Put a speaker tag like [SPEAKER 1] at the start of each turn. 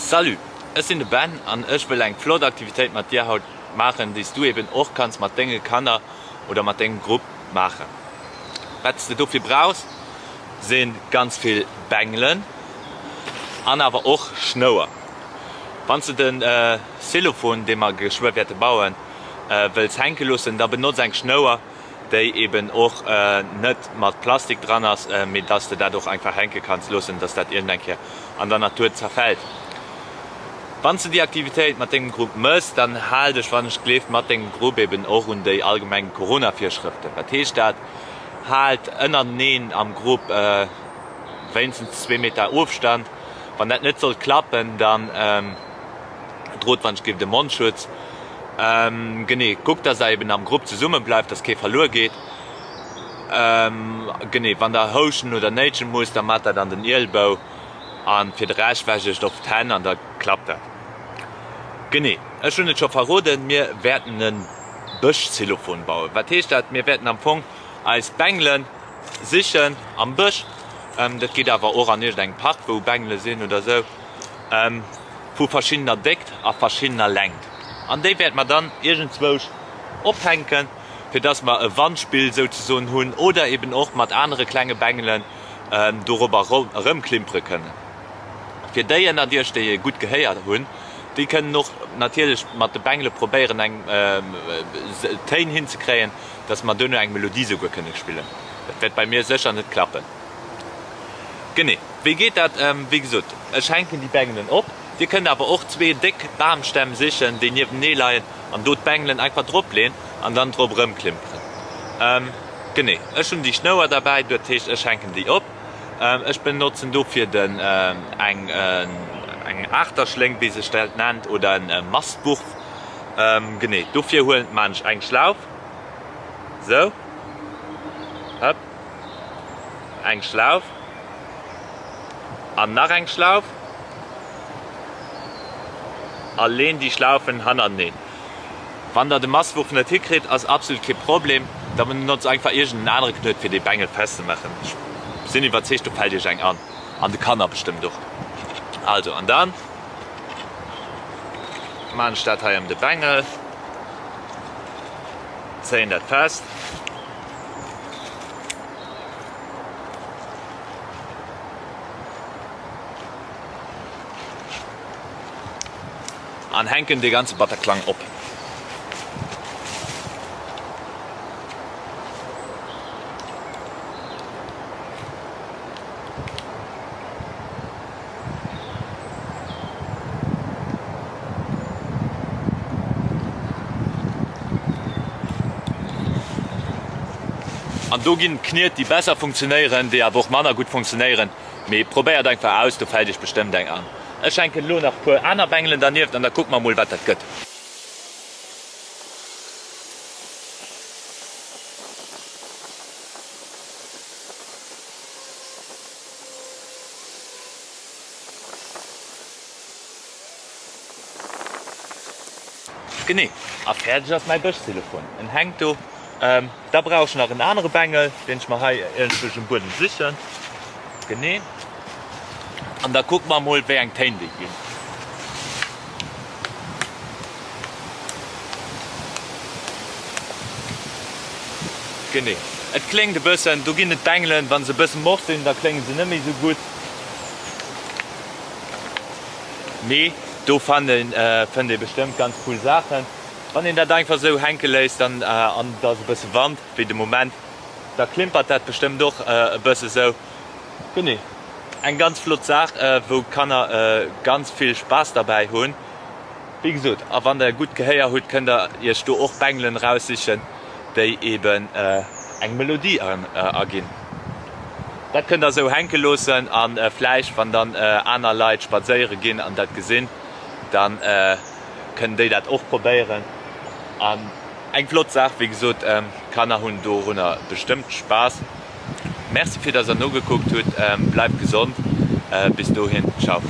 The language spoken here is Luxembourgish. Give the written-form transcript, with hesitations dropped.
[SPEAKER 1] Salut, ech sinn de Ben an ech wëll eng flott Aktivitéit mat dir haut maachen, déi s du eben och kanns mat denge Kanner oder mat dengem Grupp maachen. Wat s de dofir brauchs, si ganz vill Bengelen an awer och Schnouer. Wann s de den Xylophon, dee mer geschwë wäerte bauen, wëlls hänke loossen, da benotz eng Schnouer, déi eben och net mat Plastik dran ass, mee dass de dat och einfach hänke kanns loossen, dass dat iergend eng Kéier an der Natur zerfält. Wann s de déi Aktivitéit mat dengem Grupp mëss, dann hal dech wann ech gleeft mat dengem Grupp eben och un déi allgemeng Corona-Virschrëften. Wat heescht dat? Haalt ënnerteneen am Grupp wéinstens zwee Meter Ofstand. Wann dat net sollt klappen, dann Drot wann ech géif de Mondschutz. Genee, kuckt dass der eben am Grupp zesumme bleift, dass kee verluer geet. Genee, wann der houschten oder néitschen musst, da maacht dat an den Ielbou an fir de Rescht wäscht iech op d'Hänn an da klappt dat. Genee, ech hunn et scho verroden, mir wäerten e Bëschxylophon bauen. Wat heescht dat? Mir wäerten am Fong eis Bengelen sichen am Bësch, dat geet awer och an iergendengem Park wou Bengele sinn oder sou. Vu verschiddener Déckt a verschiddener Längt. An déi wäerte mer dann iergendzwousch ophänken, fir dass mer e Wandspill souzesoen hunn oder eben och mat anere klenge Bengelen dorobber erëmklimpere kënnen. Fir déi ënnert Iech, déi e gutt Gehéier hunn, déi kënnen och natierlech mat de Bengele probéieren eng Téin hinzekréien, dass mer duerno eng Melodie souguer kënne spillen. Dat wäert bei mir sécher net klappen. Genee, wéi geet dat? Wéi gesot, ech hänken déi Bengelen op. Dir kënnt awer och zwee déck Bamstämm sichen, déi niewenee leien an do d'Bengelen einfach drop leen an dann drop erëmklimperen. Genee, ech hunn déi Schnouer derbäi, dat heescht ech hänken déi op. Ech benotzen dofir den eng eng Aachterschléng, wéi sech dat nennt, oder en Mastwurf. Genee, dofir huelen maan ech eng Schlauf, sou, hëpp. Eng Schlauf an nach eng Schlauf a leen déi Schlaufen hannerteneen. Wann der de Masswurf net hikritt, ass absolut kee Problem, da benotzt einfach iergend en anere Knuet fir dee Bengel festzemaachen. Ech sinn iwwerzeegt do fält iech eng an, an de Kanner bestëmmt och. Also an dann maan ech dat hei ëm de Bengel, zéien dat fest. An hänken dee ganze Batterklang op. An do ginn Kniet déi besser funktionéieren, déi awer och manner gutt funktionéieren. Mee probéiert einfach aus, do fält iech bestëmmt eng an. Ech hänken elo nach puer aner Bengelen dernieft an da kucke mer mol wat dat gëtt. Genee, a fäerdeg ass mäi Bëschtelefon. En hänkt do. Da brauch ech nach en anere Bengel, deen ech mer hei iergendwou um Buedem sichen. Genee. An da kucke mer emol, wéi eng Téin déi ginn. Genee. Et kléngt e bëssen, do ginn et Bengelen, wa se e bësse mort sinn, da klénge se net méi esou gutt. Mee do fënnt ee bestëmmt ganz cool Saachen. Wann een dat einfach esou hänke léisst dann an et ass e bësse Wand, wéi de Moment, da klimpert dat bestëmmt och e bësse sou. Genee, eng ganz flott Saach, wou d'Kanner ganz vill Spaass derbäi hunn. Wéi gesot, a wann der e gutt Gehéier hutt, kënnt der iech do och Bengelen eraussichen, déi eben eng Melodie erginn. Dat kënnt der esou hänke loossen a vläicht, wann dann aner Leit spadséiere ginn an dat gesinn, da kënnen déi dat och probéieren. An eng flott Saach, wéi gesot, d'Kanner hunn dorunner bestëmmt Spaass. Merci fir dass der nogekuckt hutt, bleift gesond, bis dohin, ciao.